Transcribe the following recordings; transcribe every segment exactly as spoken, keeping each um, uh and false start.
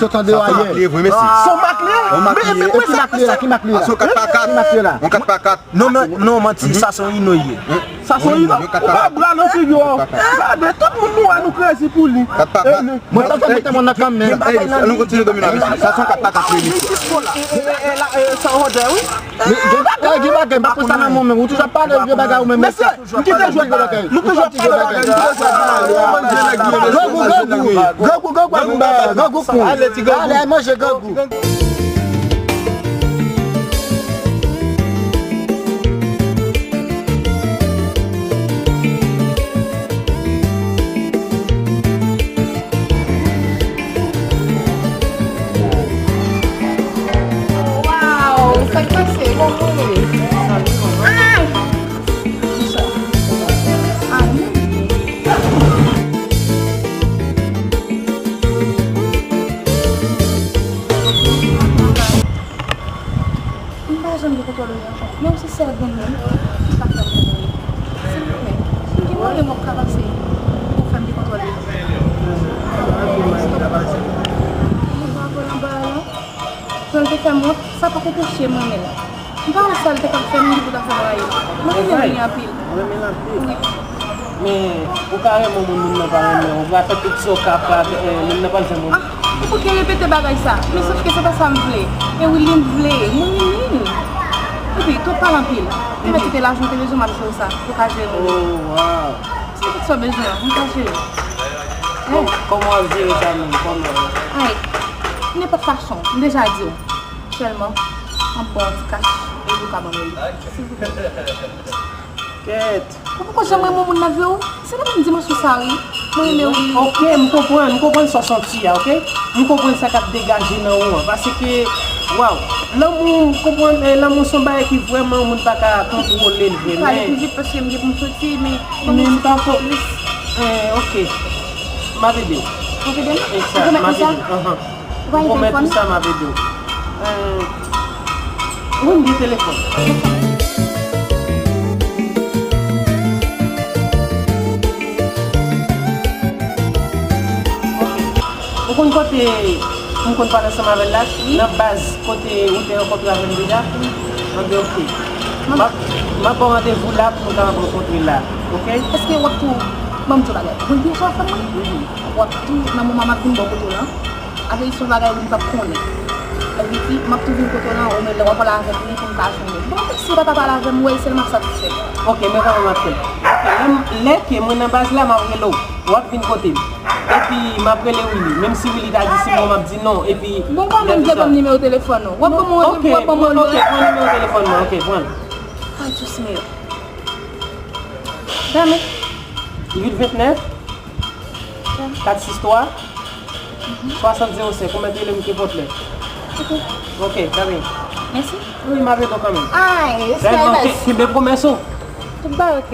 sot andeyò a yè. Sa se yon mak li ye vre, mesye. Se yon mak li ye? Yon mak li ye. E ki mak li ye la? Ki mak li ye la? Sa se yon kat pa kat. Ki mak li ye la? Yon kat pa kat. Non, non, non, manti, sa se yon ino ye. Sa se yon ino. Yon kat pa kat. Bra nan figi w. Gade, tout moun nou wè nou crazy pou li. Kat pa kat. Mwen pa fè mete mwen nan kanmen. Ey, nou kontinye domine, mesye. Sa se yon kat pa kat, mesye. Sa Rodè, wi. Gen bagay, gen bagay, m pa pran sa nan men w menm. Ou toujou ap pale vye bagay ou menm. Mesye, m kite jwèt la. Nou toujou ap pale bagay, nou toujou ap pale bagay. Grangou, grangou, grangou, grangou, grangou pou. Ale, ti grangou. Ale, al manje grangou. Wow, sa k pase? Ay! Ay! M pa janm gen kontwòl ou ankò. Menm si sèl granmoun ki pa fè m kontwòle. Silvouplè, si m gen mwayen m ap ka pase pou fè m dekontwòle. Silvouplè. Mwen pa pran anba a la. Jan l te fè m wont, sa pa t anpeche m renmen l. M pa wè sa l te ka fè m ki pou ta fè m rayi l. Mwen renmen Willy anpil. Ou renmen l anpil? Wi. Men, ou ka renmen yon moun, moun nan pa renmen w. Ou pral fè tout sa w kapab, eh, moun nan pral janm renmen w. Ah, ou poko repete bagay sa. Men sòf ke se pa sa m vle. E Willy m vle. Mwen renmen l. Epi, tou pale anpil. Ou mèt kite lajan w te bezwen m ap jwe w sa. Ou ka jere m. Oh, wow. Se tout sa w bezwen an, mwen ka jere. Kò-, kòman w ap jere sa menm? Kòman? Ay, nenpòt fason, m deja di w. Sèlman, ann ba w ti kach, epi w ka ban mwen li. Silvouplè. Kèt. Ou poko janm renmen yon moun nan vi w? Se pa menm dimansyon sa, wi. Mwen renmen w, wi. Ok, m konprann, m konprann sa w santi a, ok? M konprann sa k ap degaje nan ou an. Paske, waw, lanmou, m konprann, eh, lanmou se yon bagay ki vrèman yon moun pa ka kontwole l vre, men. Pale pi vit paske m gen pou m soti, men men m pa fò. Eh, ok. M ap ede w. W ap ede m? Egzak, m ap ede w. Anhan. Ou pa gen telefòn? Ou pwomèt ou sa, m ap ede w. Eh, wi, m gen telefòn. Ou konn kote m konn pale ansanm avè l la? Wi. Nan baz kote ou te rankontre avè m deja? Wi. Anben, ok. M ap, m ap ba w randevou la pou nou kapab rankontre la, ok? Èske w ap tou, ban m di w bagay. Ou konn kiyès w ap fè mwen? Mhm. W ap tou, nan moman m ap vin bò kote w lan, apre se yon bagay ou li p ap konnen. Sa vle di, m ap tou vin kote w lan, ou menm lè w ap pale avè m, wi, pou m ka jwenn ou. Bon, si w pa ta pale avè m, ou wè, sèlman sa k fèt. Ok, men kòman m ap fè? Ok, lè m, lè ke mwen nan baz la, m ap rele w. W ap vin kote m. Epi, m ap rele Willy. Menm si Willy ta di si bon, m ap di non. Epi, bon, w pa menm vle ban m nimewo telefòn ou. W ap ban m, w ap ban m yon lòt. Ok, pran nimewo telefòn mwen. Ok, pran l. Ay, Dios mío. Dame. Uit vennèf, kat sis twa, swasant zewo senk. Ou mèt rele m kenpòt lè. Ok. Ok, dame. Mèsi. Wi, m ap ede w kanmenm. Ay, sèlman ke, kenbe pwomès ou. Tout bagay ok.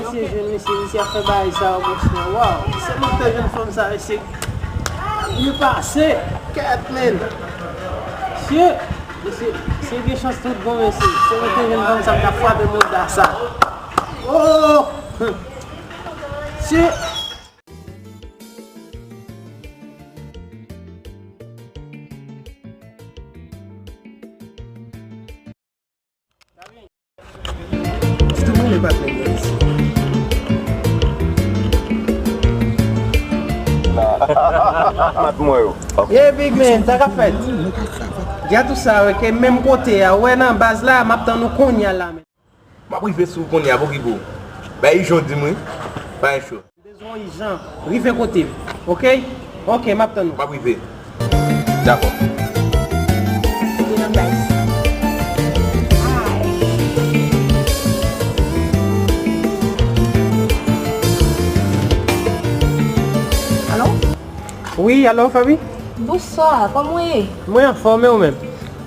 Mesye jwenn, mesye, mesye ap fè bagay sa yo, monchè. Waw, se mwen k fè jwenn fanm sa, mesye. Li pase. Kèt, men. Mesye, mesye, se gen chans tout bon, mesye. Se mwen k fè jwenn fanm sa, m t ap frape mouda sa. Oh! Mesye. Tou mwen le patnè yo isi. Mat mwen yo. Yeah, big man, sa k ap fèt? Gad tout sa, wi, ke menm kote a, wè nan baz la, m ap tann ou kounye a la, men. M ap rive sou ou kounye a, pokipe w. Bay Ijon di m wi. Pa gen cho. Bezwen w Ijan. Rive kote m. Ok? Ok, m ap tann ou. M ap rive. Dakò. Li nan baz. Ay. Alo? Wi, alo, Faby? Bonswa, kòman w ye? Mwen anfòm, e ou menm?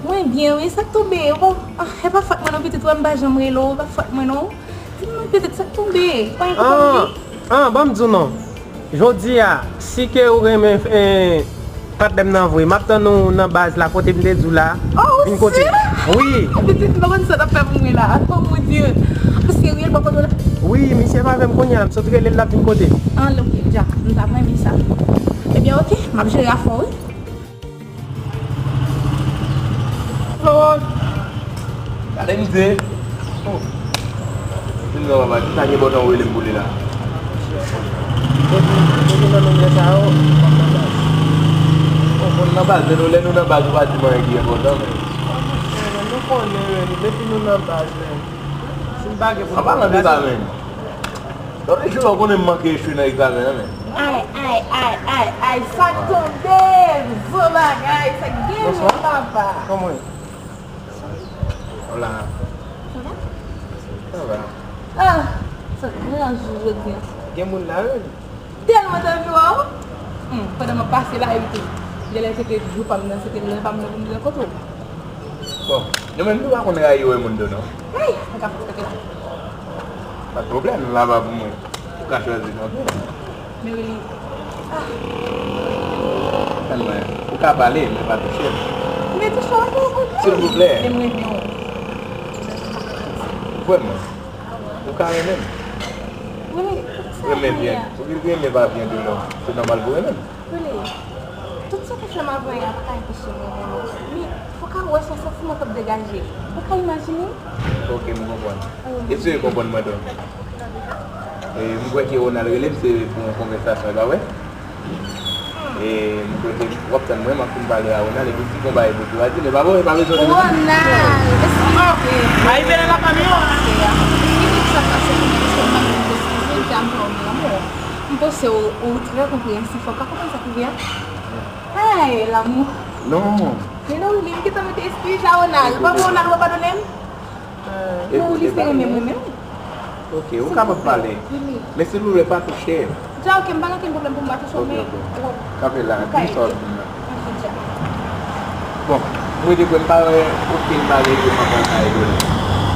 Mwen byen, wi. Sa k tonbe? Ou pa, ah, e pa fòt mwen non, pitit, ou wè m pa janm rele w, e pa fòt mwen non. Di m non, pitit, sa k tonbe? Ou pa gen kote pou m viv? Ah, ban m di w non. Jodi a, si ke ou renmen, eh, patnè m nan vre, m ap tann ou nan baz la, kote m te di w la. Oh, ou vin kote m. Wi. Pitit, m pa konn sa t ap fè pou mwen la. Oh, mon Dieu. Ou serye, l bò kote w la? Wi, misye pa avè m kounye a, m sot rele l, l ap vin kote m. Ah, ok, dja. M t ap renmen sa. Ebyen, ok, m ap jere afè w, wi. Florent! Gade mizè! Oh. Vin nan papa, kisa gen bòtan ou rele m pou li la? Depi, depi nan nonm sa yo, m ap nan baz. Ou konn nan baz, men nou, lè nou nan baz, ou pa di m anyen ki enpòtan, men. Ah, monchè, men nou konnen, men, depi nou nan baz, men. Si m pa gen pou m pran baz. An palan de sa, men. Lòt jou la, ou konnen m manke echwe nan egzamen an, men. Ay, ay, ay, ay, ay, sa k tonbe m, zo bagay, sa k gen men papa. Kòman w ye? Hola. Ça va? Ça va. Ah, se gran jou jodi a. Gen moun la, wi. Tèlman te anvi wè w. Hmm, pandan m ap pase la, epi tou. Genlè se te jou pa m nan, se te lè pa m nan pou m te rankontre w. Bon, nou menm nou pa konn rayi wè moun tou non. Ay, mwen ka fout kanpe la. Pa de pwoblèm, laba pou mwen. Ou ka chwazi kanpe. Men Willy, ah. Tann mwen, ou ka pale, men pa touche m. Men touche w pou w konprann. Silvouplè. Men mwen renmen w. Vrèman. Ou ka renmen m. Willy, sa renmen byen. Ou di renmen pa byen tou non. Se nòmal pou renmen m. Willy, tout sa w te fè m avanyè a pa ka anpeche m renmen w. Men, fòk ou wè se yon santiman k ap degaje. Ou ka imajine? Ok, m konprann. Eseye konprann mwen tou. E, m kwè ke Ronald rele m, se pou yon konvèsasyon, e pa vre? E, m kwè ke w ap tann mwen, m ap fin pale a Ronald, epi si gon bagay pou di, w a di, men pa vre, pa bezwen di. Ronald, eskize. A, rive nan lafanmi, Ronald. Sa k pase pou mwen, paske m pa menm eskize, m te anfòme lanmou. M panse w, ou trè konpreyansif, ou ka konprann sa k rive a? Ay, lanmou. Non. Men non, Willy, m gentan mete eskiz la, Ronald. Ou pa wè Ronald, ou pa padone m? Non, Willy, se renmen mwen menm. Ok, ou kapab pale. Willy. Men silvouplè, pa touche m. Dja, ok, m pa gen okenn pwoblèm pou m pa touche w, men bon. Kanpe la, di sa w di la. Bon, mwen te kwè m pa wè okenn bagay ke m ap pral ka ede w.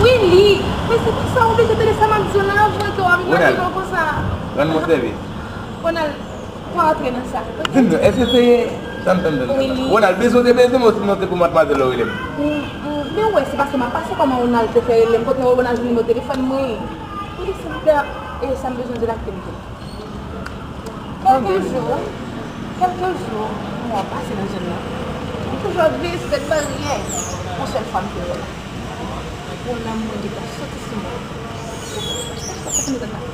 Willy, men se pou sa w oblije tande sa m ap di w nan avan ke w ap imajine w konsa. Rann mwen sèvis. Ronald, pa antre nan sa. Di m non, èske se, tann, tann, tann, tann. Ronald, bezwen w te bezwen m, osinon se pou madmwazèl la w rele m? Mm, mm, men w wè, se paske m ap pase kòman Ronald te fè rele m, kote Ronald jwenn nimewo telefòn mwen. Willy, silvouplè, e sa m bezwen di la, kite m di w. Kèlke jou, kèlke jou, mwen ap pase nan zòn nan, m toujou ap veye sou tèt baryè. Yon sèl fwa m te wè l. Yon lanmou gentan soti sou mwen.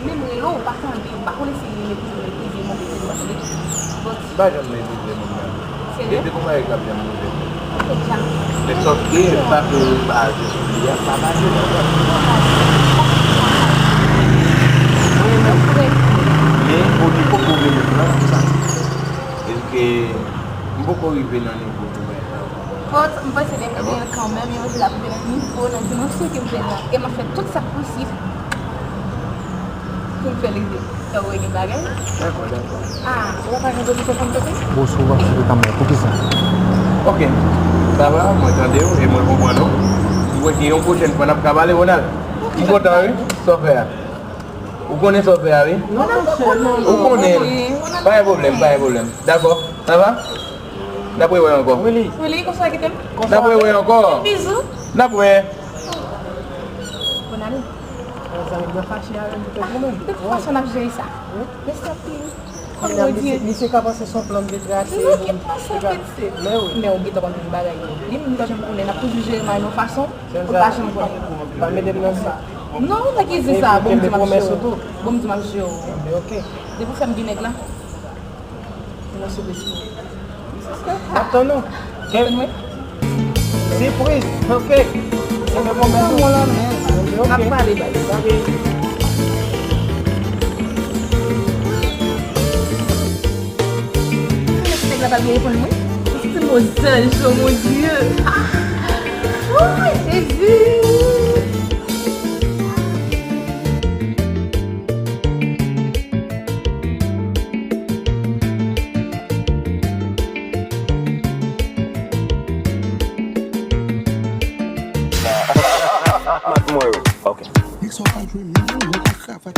Menm rele w, ou pa tande, m pa konnen si li meprize, meprize, move, se li pa tande. But m pa janm meprize moun nan. Serye? E se konpayi k ap janm rive. Men sòf ke sa ke ou baze sou li a, pa baze nan zòn. Wi, men, men o nivo pwoblèm nan, sa. Èske m poko rive nan nivo pou mwen? But m panse depi gen kanmenm, yo di l ap rive nan nivo, nan dimansyon ke m jwenn nan. E m ap fè tout sa k posib pou m fè l rive. Sa w wè gen bagay? Dakò, dakò. Ah, ou pa gen pozisyon pou m tande? Bon, si w pa sou kanmenm, poukisa? Ok. Sa va, mwen tande w e mwen konprann ou. M kwè ke yon pwochèn fwa n ap ka pale, Ronald. M kontan, wi, sa w fè a. Ou konnen sa w fè a, wi? Non, monchè, non, non. Ou konnen. Pa gen pwoblèm, pa gen pwoblèm. Dakò, sa va? N ap rewè ankò. Willy. Willy, konsa kite m. N ap rewè ankò. Bizou. N ap wè. Bon, ale. Zanmi m nan fache avè m, li fè pwoblèm. De tout fason, n ap jere sa. Mèsi anpil. Kòm yo di. Misye ka panse se yon plan m te trase. Non, ki panse w te trase? Men wi. Men ou gentan konn tout bagay yo. Li menm li pa janm konnen, n ap toujou jere mal yon fason pou l pa janm konnen. Pa mete m nan sa. Non, ou pa ki di sa, bon, m di m ap jere w. Bon, m di m ap jere w. Ok. Depi w fè m gen nèg la. Yon sipriz pou ou. M ap tann ou. Tann mwen. Sipriz, ok. Se mwen pwomet ou. Mwen lanmè. Ok, ok. N ap pale, baz. Nèg la pa byen reponn mwen. Se mo zanj, oh mon Dieu. Ah. Oh, Jésus. Mat mwen yo. Ok. Nèg sa w pa jwe menm, mwen pa kravat.